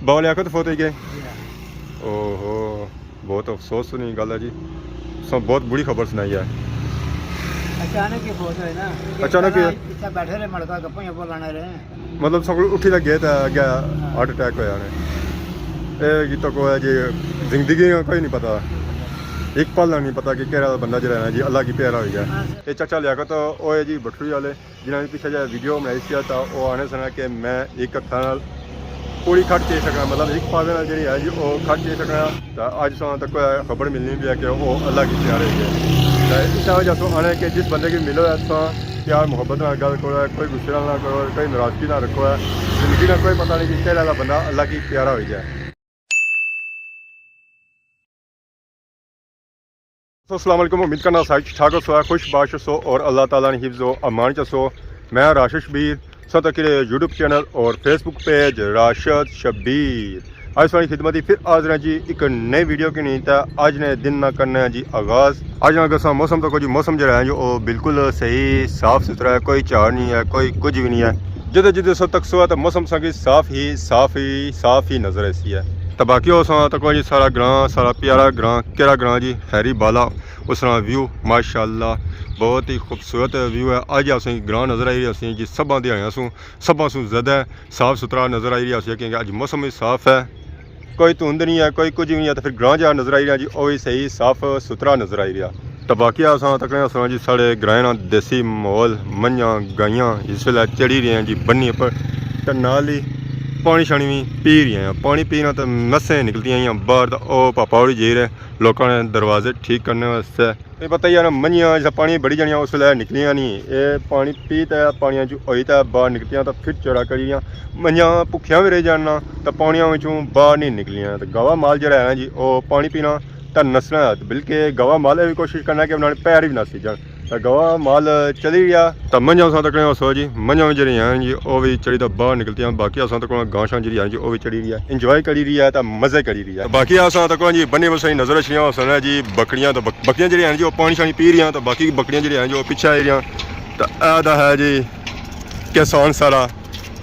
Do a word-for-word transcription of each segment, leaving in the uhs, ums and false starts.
بابا لیاقت فوت ہوئی گئے؟ جی ہاں۔ اوہو، بہت افسوس سنی گل ہے جی۔ سو بہت بری خبر سنائی ہے۔ اچانک ہی فوت ہوئے نا۔ اچانک ہی؟ اتھے بیٹھے رہے، مڑکا گپاں شپاں لانے رہے۔ مطلب سب اٹھی تے گئے تے اگے ہارٹ اٹیک ہویا نے۔ اے کی تو کوئی جی زندگی نا کوئی نہیں پتا، ایک پل نا نہیں پتا کہ کہڑا بندہ جڑا ہے نا جی اللہ کی پیارا ہوئی گیا۔ ہاں سر۔ اے چاچا لیاقت ہوئے جی بٹھوئی والے، جنہاں نے پچھے جا ویڈیو بنائی سی، تاں او آنے سن کہ میں ایک ہتھاں نال پوڑی کھٹ چائی سکنا، مطلب ایک پاوے نال جڑی ہے جی او کھٹ چائی سکنا۔ تاں اج ساں تک کوئی خبر ملنی پئی ہے کہ او اللہ کی پیارے گئے۔ تاں اس وجہ سے آنے کہ جس بندے کی ملو ہے ساں پیار محبت نال گل کرو، کوئی غصے نال نہ کرو، کوئی ناراضگی نہ رکھو ہے۔ زندگی نا کوئی پتہ نہیں کہ کہڑا بندہ اللہ کی پیارا ہوئی جائے۔ تو السلام علیکم، امید کرنا سارے ٹھیک ٹھاک ہوسو، خوش باش ہوسو اور اللہ تعالیٰ نے حفظ و امان چ ہوسو۔ میں راشد شبیر، سو تک یوٹیوب چینل اور فیس بک پیج راشد شبیر۔ اج ساری خدمت ہی پھر حاضر ہیں جی ایک نئی ویڈیو کے نہیں، تا اج نے دن نہ کرنا ہے جی آغاز۔ اج نہ گسا موسم تو کچھ موسم جڑا ہے جو او بالکل صحیح صاف ستھرا ہے، کوئی جھاڑ نہیں ہے، کوئی کچھ بھی نہیں ہے۔ جدے جدے سو تک سوا تو موسم ساں کی صاف ہی صاف ہی صاف ہی نظر ایسی ہے۔ تو باقی ہو ساں تک جی سارا گراں، سارا پیارا گراں، کیڑا گراں جی؟ خیری بالا۔ اس طرح ویو ماشاءاللہ بہت ہی خوبصورت ویو ہے۔ اج اسیں گراں نظر آئی رہی، اسیں جی سباں دیہاڑیاں سوں، سباں سوں زیادہ صاف ستھرا نظر آئی رہی ہے، کیونکہ اج موسم بھی صاف ہے، کوئی دھند نہیں ہے، کوئی کچھ بھی نہیں ہے، تو پھر گراں جا نظر آئی رہا جی، او بھی صحیح صاف ستھرا نظر آئی رہا۔ تو باقی اساں تکنے اساں جی ساڑے گرائیں نا دیسی ماحول، منجاں گائیاں اس ویلے چڑھی رہی ہیں جی بنی اپر، تے نال ہی پانی شانی بھی پی رہی ہیں۔ پانی پینا تے مسیں نکلتی ہیں باہر، تے او پاپا ہوری جائی رہے لوکاں نے دروازے ٹھیک کرنے واسطے۔ تیں پتہ ہی ہے نا، منجیاں جسا پانی بڑی جانیاں اس ویلے نکلیاں نہیں۔ اے پانی پی تے پانیاں چوں ہوئی تے باہر نکلتیاں تے پھر چرا کری دیاں۔ منجیاں بھکھیاں وی رہ جاناں تے پانیاں وچوں باہر نہیں نکلیاں۔ تے گاوا مال جڑا ہے نا جی، او پانی پینا تے نسنا ہے۔ بلکہ گاوا مال اے وی کوشش کرنا کہ انہاں نے پیر وی نسی جان۔ تے گاوا مال چلی گیا۔ تے منجاں اساں تکنے ہو سو جی، منجاں وی جڑی ہیں جی، او وی چڑھی تے باہر نکلتیاں۔ باقی اساں تکنے گاں شاں جڑی ہیں جی، او وی چڑھی رہی ہے، انجوائے کری رہی ہے تے مزے کری رہی ہے۔ تے باقی اساں تکنے جی بنی بسائی نظر اچھنیاں ہو سن جی، بکریاں تے بک-، بکریاں جڑیاں ہیں جی، او پانی شانی پی رہیاں، تے باقی بکریاں جڑیاں ہیں جی، او پچھے آئی رہیاں۔ تے اے دا ہے جی کسان سارا،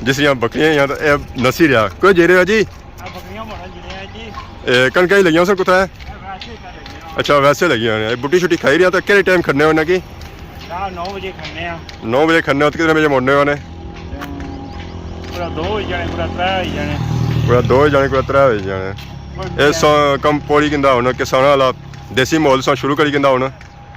جس دیاں بکریاں ہیں تے اے نسی رہیا۔ کوئی جے رہے ہو جی؟ اے بکریاں مارن جڑے ہیں جی۔ اے کنکاں ہی لگیاں سن کتھا ہے؟ اے ویسے ہی کر لگیاں۔ اچھا، ویسے لگیاں ہیں۔ اے بوٹی شوٹی کھائی رہیا تے کیڑے ٹائم کھڑنے ہو انہاں کی؟ رات نو بجے کھڑنے ہاں۔ نو بجے کھڑنے ہو تے کتنے بجے مڑنے ہونے؟ پورا دو ہوئی جانے، پورا ترے ہوئی جانے۔ پورا دو ہوئی جانے، پورا ترے ہوئی جانے۔ کوئی اے سو کم پوڑی کندا ہن کساناں والا دیسی ماحول ساں شروع کری کندا ہن۔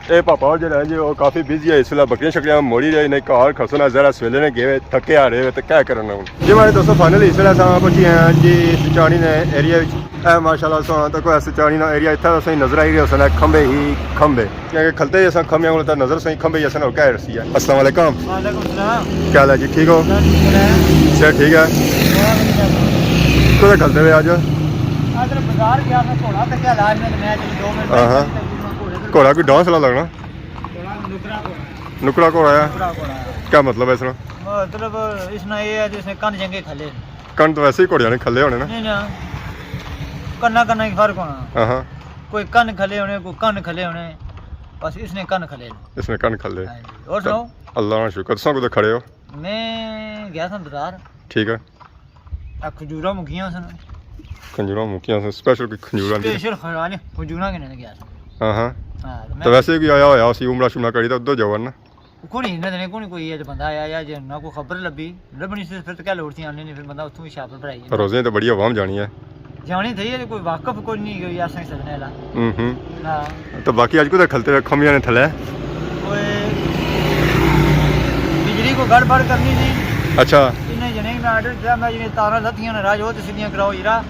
اے پاپا ہور جڑے ہیں جی، او کافی بزی ہے اس ویلے، بکریاں شکریاں موڑی رہے نے، گھر کھسنا ذرا سویلے نے گئے، تھکے آ رہے تے کیا کرنا ہن۔ جی ماڑے دوستو، فائنلی اس ویلے اساں پہنچی ہیں جی سچانی نے ایریا وچ۔ اے ماشاءاللہ اساں تکو اے سچانی نا ایریا، اتھا اساں نظر آئی رہے سن کھمبے ہی کھمبے۔ کیونکہ کھلتے ہی اساں کھمبیاں کول تاں نظر ساں کھمبے ہی اساں کیا رسی ہے۔ السلام علیکم۔ وعلیکم السلام۔ کیا حال ہے جی، ٹھیک ہو؟ اللہ شکر ہے۔ صحت ٹھیک ہے؟ بہت اچھا۔ کدھر کھلتے ہوئے اج؟ ادھر بازار گیا تھا، گھوڑا تکیا لاج میں، تے میں چلو دو منٹ ہاں ہاں۔ گھوڑا کوئی ڈانس والا لگنا؟ گھوڑا نکرا گھوڑا ہے۔ نکرا گھوڑا ہے؟ نکرا گھوڑا ہے۔ کیا مطلب ہے اس نا؟ مطلب اس نا یہ ہے جس نے کن چنگے کھلے۔ کن تو ویسے ہی گھوڑیاں نے کھلے ہونے نا۔ نہیں نا، کنا کنا ہی فرق ہونا۔ ہاں ہاں۔ کوئی کن کھلے ہونے، کوئی کن کھلے ہونے، بس اس نے کن کھلے نے۔ اس نے کن کھلے۔ ہاں جی۔ اور سناؤ؟ اللہ نا شکر۔ تساں کدھر کھڑے ہو؟ میں گیا سا بازار۔ ٹھیک ہے۔ آ کھجوراں مکیاں سن۔ کھجوراں مکیاں سن، سپیشل کوئی کھجوراں دی۔ سپیشل کھجوراں، کھجوراں گھننے گیا سا۔ ہاں ہاں۔ ہاں، تے میں تو ویسے کوئی آیا ہویا اسی عمرہ شمرہ کری تے ادھر جاؤ نا۔ کوئی نہیں، انہاں نے کوئی، کوئی اج بندہ آیا یا جے نہ کوئی خبر لبھی، لبھنی سی پھر تو کیا لوڑ سی آنے نے، پھر بندہ اتھوں ہی شاپ پر بھرائی جانا۔ روزے تے بڑی عوام جانی ہے۔ جانی تھی ہے، کوئی واقف کوئی نہیں، کوئی ایسا ہی سکنے والا۔ ہوں ہوں۔ ہاں۔ تو باقی اج کدھر کھلتے ہوئے کھمبیاں نے تھلے؟ کوئی بجلی کو گڑبڑ کرنی تھی۔ اچھا۔ انہیں جنے میں آرڈر دیا، میں جنے تاراں لتھیاں نے راج، وہ تے سیدھیاں کراؤ جرا،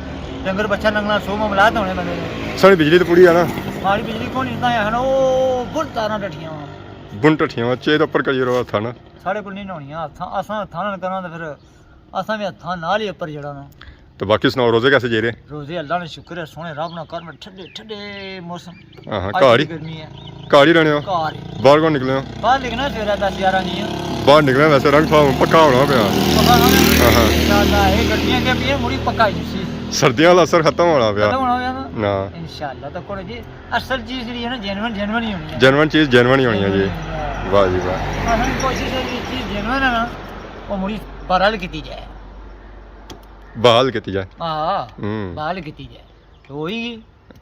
ڈنگر بچہ لنگنا سو معاملات ہونے بندے نے۔ ساڑی بجلی تو پوری ہے نا؟ ساڑی بجلی کون نہیں ہے نا، وہ بڑ تاراں ڈٹھیاں وا۔ بن ٹٹھیاں وا، چے تو اوپر کریے رہا تھا نا۔ ساڑے کول نہیں نہ ہونیاں، ہتھاں، اساں ہتھاں نال کراں تے پھر اساں وی ہتھاں نال ہی اوپر جیڑا نا۔ تے باقی سناؤ، روزے کیسے جائی رہے؟ روزے اللہ نے شکر ہے، سوہنے رب نا کرم، ٹھڈے ٹھڈے موسم۔ ہاں ہاں، اج گھر ہی؟ گرمی ہے۔ گھر ہی رہنے ہو؟ گھر ہی۔ باہر کون نکلے ہو؟ باہر نکلنا سویرے دس گیارہ نہیں ہے۔ باہر نکلنا ویسے رنگ تھوڑا پکا ہونا پیا۔ پکا ہونا پیا۔ ہاں ہاں۔ انشاءاللہ، اے گرمیاں کے پیے مڑی پکا ہی سی۔ سردیاں والا اثر ختم ہونا پیا۔ ختم ہونا پیا نا؟ ہاں۔ انشاءاللہ، تے کوئی جی اصل چیز جیڑی ہے نا، جینوئن، جینوئن ہی ہونی ہے۔ جینوئن چیز جینوئن ہی ہونی ہے جی۔ جینوئن ہونی ہے۔ واہ جی واہ۔ اساں دی کوشش ہے کہ چیز جینوئن ہے نا، وہ مڑی بہرحال کیتی جائے۔ بحال کیتی جائے۔ ہاں، ہوں۔ بحال کیتی جائے۔ تو ہوئی گئی۔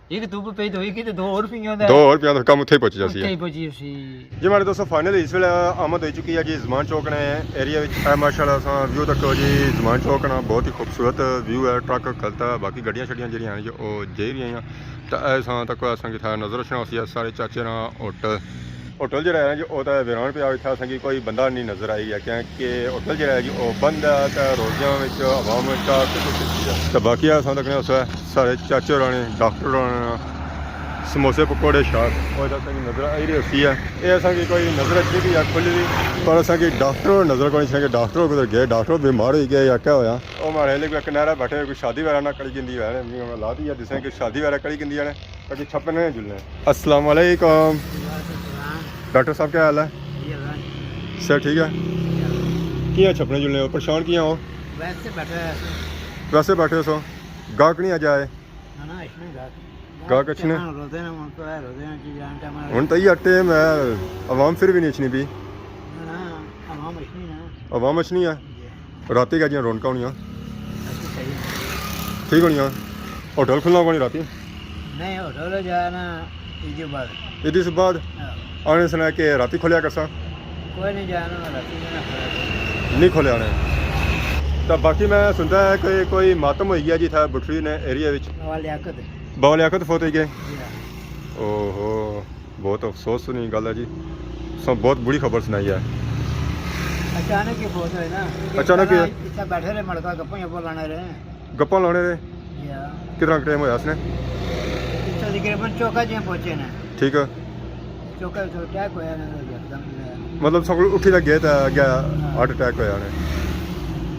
ایک دھوپ پہ تو ہوئی گئی تو دو اور پیاں دا۔ دو اور پیاں دا کم اتھے ہی پہنچ جاسی ہے۔ اتھے ہی پہنچی اسی۔ جی ماڑے دوستو، فائنلی اس ویلے آمد ہوئی چکی ہے جی زمان چوک نے ایریا وچ۔ اے ماشاءاللہ اساں ویو تکو جی، زمان چوک نا بہت ہی خوبصورت ویو ہے۔ ٹرک کھلتا ہے، باقی گڈیاں شڈیاں جیڑیاں ہیں جی او جائی رہیاں ہیں۔ تے اے اساں تکو اساں کی اتھا نظر اچھنا ہوسی ہے سارے چاچے نا ہوٹل۔ ہوٹل جیڑا ہے جی او تے ویران پیا، اتھا اساں کی کوئی بندہ نہیں نظر آئی گیا، کیونکہ ہوٹل جیڑا ہے جی او بند ہے تے روزیاں وچ عوام چاہ کے کچھ ہے۔ تے باقی اساں تکنے اس سارے چاچے ہوراں نے، ڈاکٹر ہوراں نے سموسے پکوڑے شاپ، او اتھا اساں کی نظر آئی رہی ہوسی ہے۔ اے اساں کی کوئی نظر اچھی بھی ہے کھلی بھی، پر اساں کی ڈاکٹر ہور نظر کوئی نہیں، کہ ڈاکٹر ہور کدھر گئے، ڈاکٹر بیمار ہوئی گئے یا کیا ہویا۔ او ماڑے لے کوئی کنارہ بیٹھے ہوئے، کوئی شادی وغیرہ نہ کری گندی ہوئے، لا دی یا جسے کوئی شادی وغیرہ کری گندی ہے، تاکہ چھپنے جلنے۔ السلام علیکم۔ وعلیکم السلام۔ ڈاکٹر صاحب کیا حال ہے؟ جی اللہ۔ صحت ٹھیک ہے؟ جی اللہ۔ کیا چھپنے جلنے ہو؟ پریشان کیا ہو؟ ویسے بیٹھے ہوئے سو۔ ویسے بیٹھے سو؟ گاہک نہیں اج آئے؟ نہ، نہ، اچھنے گاہک۔ گاہک اچھنے؟ ہن روزے نے، ہن تو ہے، روزے نے، جی جان ٹائم ہے۔ ہن تو یہ ٹائم ہے، عوام پھر بھی نہیں اچھنی پی۔ نہ، نہ، عوام اچھنی نا۔ عوام اچھنی ہے؟ جی۔ راتی کا جیاں رونقاں ہونیاں؟ اچھا، صحیح۔ ٹھیک ہونیاں۔ ہوٹل کھلنا کونی راتی؟ نہیں، ہوٹل جانا عید بعد۔ عید سے بعد؟ ہاں۔ آنے سنا کہ راتی کھولیا کرساں؟ کوئی نہیں جانا، راتی نہیں کھولیا کرساں۔ نہیں کھولیا آنے۔ تو باقی میں سنتا ہے کہ کوئی ماتم ہوئی گیا جی تھا بٹھری نے ایریا وچ۔ بابا لیاقت۔ بابا لیاقت فوت ہوئی گئے؟ جی ہاں۔ اوہو، بہت افسوس سنی گل ہے جی۔ سو بہت بری خبر سنائی ہے۔ اچانک ہی فوت ہوئے نا۔ اچانک ہی؟ اتھا بیٹھے رہے، مڑکا گپاں شپاں لانے رہے۔ گپاں لانے رہے؟ جی ہاں۔ کتنا ٹائم ہویا اس نے؟ اتھا تقریباً چوکا جیاں پہنچے نے۔ ٹھیک ہے۔ چوکا تو اٹیک ہویا نا، یکدم۔ مطلب سب اٹھی لگے تے اگے ہارٹ اٹیک ہویا نے۔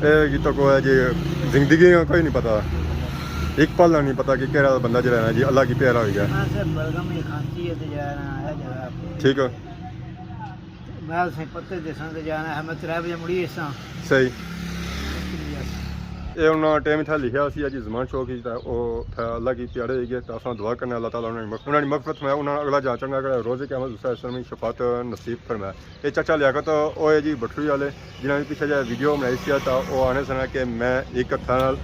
اے جی تک ہے جی، زندگی کا کوئی نہیں پتا۔ ایک پل نہیں پتا کہ کہڑا بندہ جڑا ہے نا جی، اللہ کی پیارا ہوئی گیا۔ ہاں، صرف بلغم ہی کھانسی ہے تے جڑا ہے نا، اے جگہ۔ ٹھیک ہے۔ میں اسے پتے دساں تے جانا ہے، میں ترے بجے مڑی اساں۔ صحیح۔ اے انہاں ٹائم اتھا لکھیا سی جی زمان چوک ہی، تے او اتھا اللہ کی پیارے ہوئی گئے، تے اساں دعا کرنے اللہ تعالیٰ انہاں نی مغ-، انہاں نی مغفرت فرمائے، انہاں اگلا جہان چنگا کرے، روز قیامت اس اسلام شفاعت نصیب فرمائے۔ اے چاچا لیاقت، او ہے جی بٹھری والے، جنہاں نے پچھے جا ویڈیو بنائی سی، تے او آنے سن کہ میں ایک ہتھا نال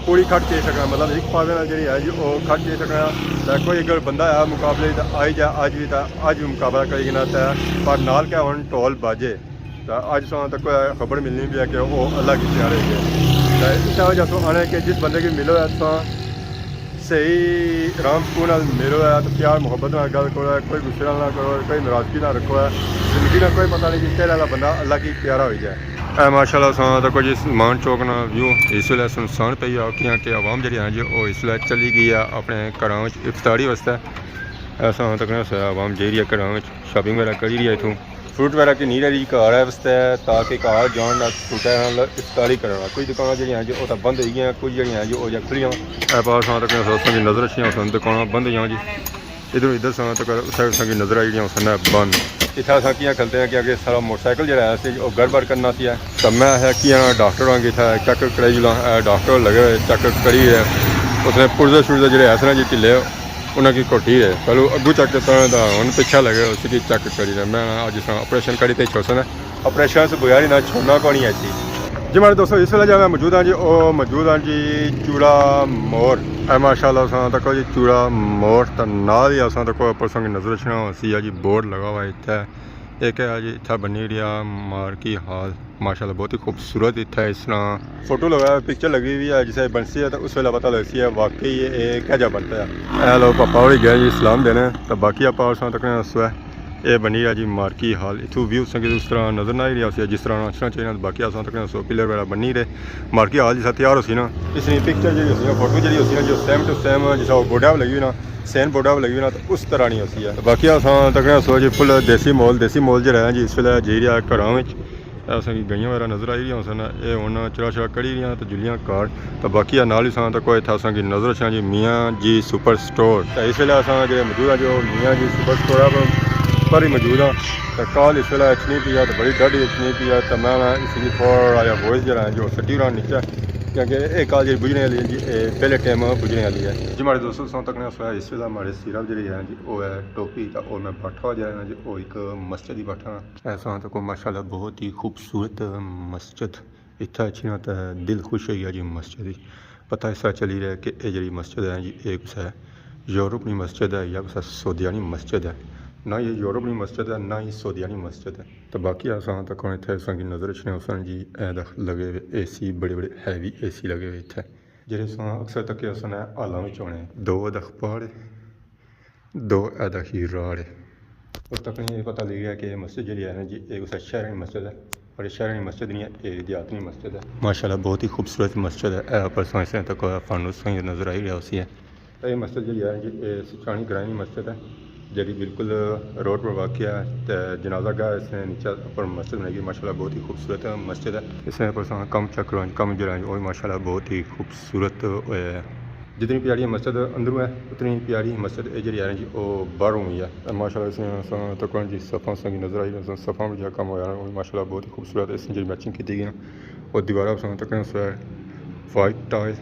پوڑی کھٹ کے سکنا، مطلب ایک پاوے نال جڑی ہے جی او کھٹ کے سکنا۔ تے کوئی اگر بندہ ہے مقابلے تے آئی جائے اج بھی، تے اج بھی مقابلہ کری گنا تے، پر نال کیا ہن ڈھول باجے۔ تے اج ساں تک کوئی خبر ملنی بھی ہے کہ او اللہ کی پیارے گئے۔ تے اس وجہ سے آنے کہ جس بندے کی ملو ہے تساں صحیح آرام سکون نال ملو ہے، تے پیار محبت نال گل کرو ہے، کوئی غصے نال نہ کرو ہے، کوئی ناراضگی نہ رکھو ہے۔ زندگی نا کوئی پتہ نہیں کہ کہڑا والا بندہ اللہ کی پیارا ہوئی جائے۔ اے ماشاءاللہ ساں تکو جی زمان چوک نا ویو، اس ویلے سنسان پئی ہے، کیاں کہ عوام جڑی ہے جی او اس ویلے چلی گئی ہے اپنے گھراں وچ افطاری واسطے۔ اے ساں تکنے عوام جائی رہی ہے گھراں وچ، شاپنگ وغیرہ کری رہی ہے اتھوں۔ فروٹ وغیرہ کی نہیں رہی، گھر ہے واسطے تاکہ گھر جان نال فروٹ نال افطاری کرنا۔ کچھ دکاناں جڑیاں ہیں جی او تاں بند ہوئی گئیاں، کچھ جڑیاں ہیں جی او جا کھلیاں۔ اے پاس ساں تکنے دوستاں دی نظر اچھیاں سن، دکاناں بند ہوئیاں جی۔ ادھر ادھر ساں تک سائیڈ ساں کی نظر آئی جیاں سن بند۔ اتھا اساں کیاں کھلتے ہیں کہ اگے سارا موٹر سائیکل جڑا ہے سی او گڑبڑ کرنا سی ہے۔ تاں میں آخیا کیاں ڈاکٹر ہوراں کی اتھا چیک کرائی جلاں، اے ڈاکٹر لگے ہوئے چیک کری ہے۔ اس نے پرزے شرزے جڑے ایسے نا جی ڈھلے انہاں کی گھٹی ہے۔ پہلو اگوں چیک کیتا انہاں دا، ہن پچھے لگے اس کی چیک کری رہے۔ میں اج اس طرح آپریشن کری تے چھوڑسن، آپریشن سے بغیر انہاں چھوڑنا کونی ہے جی۔ جی ماڑے دوستو، اس ویلے جو میں موجود ہاں جی، او موجود ہاں جی چوڑا موڑ۔ اے ماشاءاللہ ساں تکو جی چوڑا موڑ، تے نال ہی اساں تکو اوپر ساں کی نظر اچھنا ہوسی جی بورڈ لگا ہوا ہے اتھے۔ ایک ہے جی اتھا بنی رہیا مارکی ہال۔ ماشاءاللہ بہت ہی خوبصورت اتھا اس طرح فوٹو لگا، پکچر لگی ہوئی ہے، جسے بنسی ہے تو اس ویلے پتہ لگسی ہے واقعی یہ کیا جا بنتا ہے۔ اے لو پاپا ہوری گئے جی سلام دینے، تو باقی آپاں اساں تکنے اس وے اے بنی رہیا جی مارکی ہال۔ اتھوں ویو سنگت اس طرح نظر نہ ہی رہیا سی جس طرح اچھنا چاہیے، باقی اساں تکنے اس وے پلر وغیرہ بنی رہے۔ مارکی ہال جسا تیار ہوسی نا، اس نی پکچر جڑی ہوسی نا، فوٹو جڑی ہوسی نا، جو سیم ٹو سیم جسا وہ بورڈا لگی ہوئی نا، سین بورڈا لگی ہوئی نا، تو اس طرح نہیں ہوسی ہے۔ باقی اساں تکنے اس وے جی فل دیسی ماحول، دیسی ماحول جڑا ہے جی اس ویلے جائی رہیا گھراں وچ۔ اے اساں کی گائیاں وغیرہ نظر آئی رہیاں سن، اے ہن چرا شرا کری رہیاں تے جلیاں گھر۔ تے باقی اے نال ہی ساں تکو اتھا اساں کی نظر اچھنا جی میاں جی سپر سٹور۔ تے اس ویلے اساں جڑے موجود ہاں جو میاں جی سپر سٹور پر، پر ہی موجود ہاں۔ تے کال اس ویلے اچھنی پئی ہے تے بڑی ڈاڈھی اچھنی پئی ہے، تے میں نا اس کی تھوڑا جہا وائس جڑا ہے جو سٹی رہا نیچے، کیونکہ اے کال جڑی بجنے والی ہے جی، اے پہلے ٹائم بجنے والی ہے۔ جی ماڑے دوستو، ساں تکنے اس ویلے اس ویلے ماڑے سیرا جڑی ہے جی، او ہے ٹوپی، تے او میں بیٹھا جا رہا جی، او ایک مسجد ہی بیٹھا۔ اے ساں تکو ماشاءاللہ بہت ہی خوبصورت مسجد۔ اتھا اچھی نا تے دل خوش ہوئی گیا جی مسجد ہی۔ پتہ ایسا چلی رہا کہ اے جڑی مسجد ہے جی، اے کسا یورپ نی مسجد ہے یا کسا سعودیہ نی مسجد ہے۔ نہ یہ یورپ نی مسجد ہے، نہ ہی سعودیہ نی مسجد ہے۔ تو باقی اساں تک اتھے اساں کی نظر اچھنے اساں جی، اے دکھ لگے ہوئے اے سی، بڑے بڑے ہیوی اے سی لگے ہوئے اتھے۔ جڑے اساں اکثر تک اساں نے حالاں وچ ہونے، دو دکھ پہاڑ، دو ادا ہی راڑ ہے۔ اس تک نہیں پتہ لگیا کہ مسجد جڑی ہے نا جی، ایک اسا شہر نی مسجد ہے، اور شہر نی مسجد نہیں ہے، ایک دیہات نی مسجد ہے۔ ماشاءاللہ بہت ہی خوبصورت مسجد ہے۔ اے پر سائیں سائیں تک فانوس سائیں نظر آئی رہا اسی ہے۔ اے مسجد جڑی ہے نا جی، اے سچانی گرائیں نی مسجد ہے، جڑی بالکل روڈ پر واقع ہے۔ تے جنازہ گاہ اس نے نیچے پر مسجد بنائی گئی، ماشاءاللہ بہت ہی خوبصورت مسجد ہے۔ اس نے پر سائیں کم چیک کرو، کم جڑا ہے، وہ ماشاءاللہ بہت ہی خوبصورت ہویا ہے۔ جتنی پیاری مسجد اندروں ہے، اتنی پیاری مسجد اے جڑی ہے نا جی، او باہروں ہوئی ہے۔ تے ماشاءاللہ اس نے اساں تکو جی صفاں سنگی نظر آئی، صفاں وچ جیہڑا کم ہویا نا، او ماشاءاللہ بہت ہی خوبصورت ہے۔ اس نے جڑی میچنگ کیتی گئی نا، او دیوارا اساں تکنے اس وائٹ ٹائل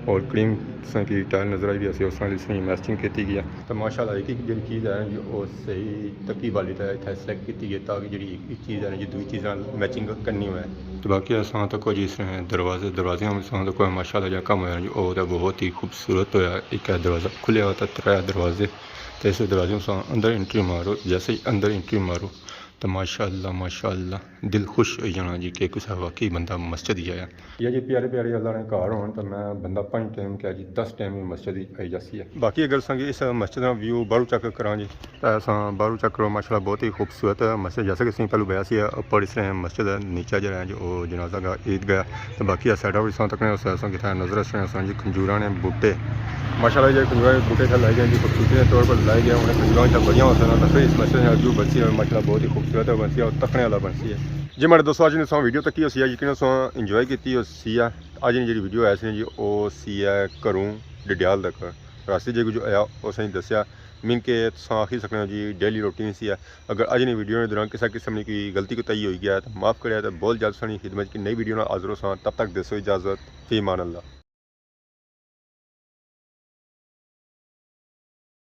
اور کریم سنگی ٹائل نظر آئی رہی سی، اس نال اس نے میچنگ کیتی گئی ہے۔ تے ماشاءاللہ ایک ایک جڑی چیز ہے نا جی، او صحیح تکی بالی تے اتھے سلیکٹ کیتی گئی تاکہ جڑی ایک ایک چیز ہے نا جی، دوئی چیز نال میچنگ کرنی ہوئے۔ تے باقی اساں تکو جی اس نے دروازے، دروازے ہم اساں تکو ماشاءاللہ جیہڑا کم ہویا نا جی، او تے بہت ہی خوبصورت ہویا۔ ایک ہے دروازہ کھلیا ہویا تے ترے دروازے، تے اس دروازے اساں اندر انٹری مارو، جیسے ہی اندر انٹری مارو تے ماشاءاللہ، ماشاءاللہ دل خوش ہوئی جانا جی کہ کسا واقعی بندہ مسجد ہی آیا۔ یا جی پیارے پیارے اللہ نے گھر ہون تے میں بندہ پنج ٹائم کیا جی دس ٹائم ہی مسجد ہی آئی جاسی ہے۔ باقی اگر اساں کی اس مسجد نا ویو باہروں چیک کراں جی، تے اساں باہروں چیک کرو، ماشاءاللہ بہت ہی خوبصورت مسجد۔ جیسا کہ اساں پہلو بیا سی، اوپر اس نے مسجد ہے، نیچے جڑا ہے جو او جنازہ گاہ عید گاہ۔ تے باقی اس سائیڈ پر اساں تکنے اس اساں کتھا نظر اچھنے اساں جی کھجوراں نے بوٹے۔ ماشاءاللہ جی کھجوراں نے بوٹے تھا لائے گئے جی، خوبصورتی دے طور پر لائے گئے۔ انہیں کھجوراں تے بڑیاں ہوسن تے پھر اس مسجد نے ویو بنسی ہے، ماشاءاللہ بہت ہی خوبصورت ہے، بنسی ہے، تکنے والا بنسی ہے۔ جی میرے دوستو، اج نے ساں ویڈیو تکی ہوسی ہے، یقیناً ساں انجوائے کیتی ہوسی ہے۔ اج نی جڑی ویڈیو ہے سی جی، او سی ہے گھروں ڈڈیال تک۔ راستے جے کچھ آیا، او سائیں دسیا۔ مین کے تساں آخی سکنے ہو جی، ڈیلی روٹین سی ہے۔ اگر اج نی ویڈیو نے دوران کسا قسم نی کوئی غلطی کوتاہی ہوئی گیا ہے، تو معاف کریا، تو بہت جلد سانی خدمت کی نئی ویڈیو نال حاضر ہوساں۔ تب تک دیسو اجازت، فی امان اللہ۔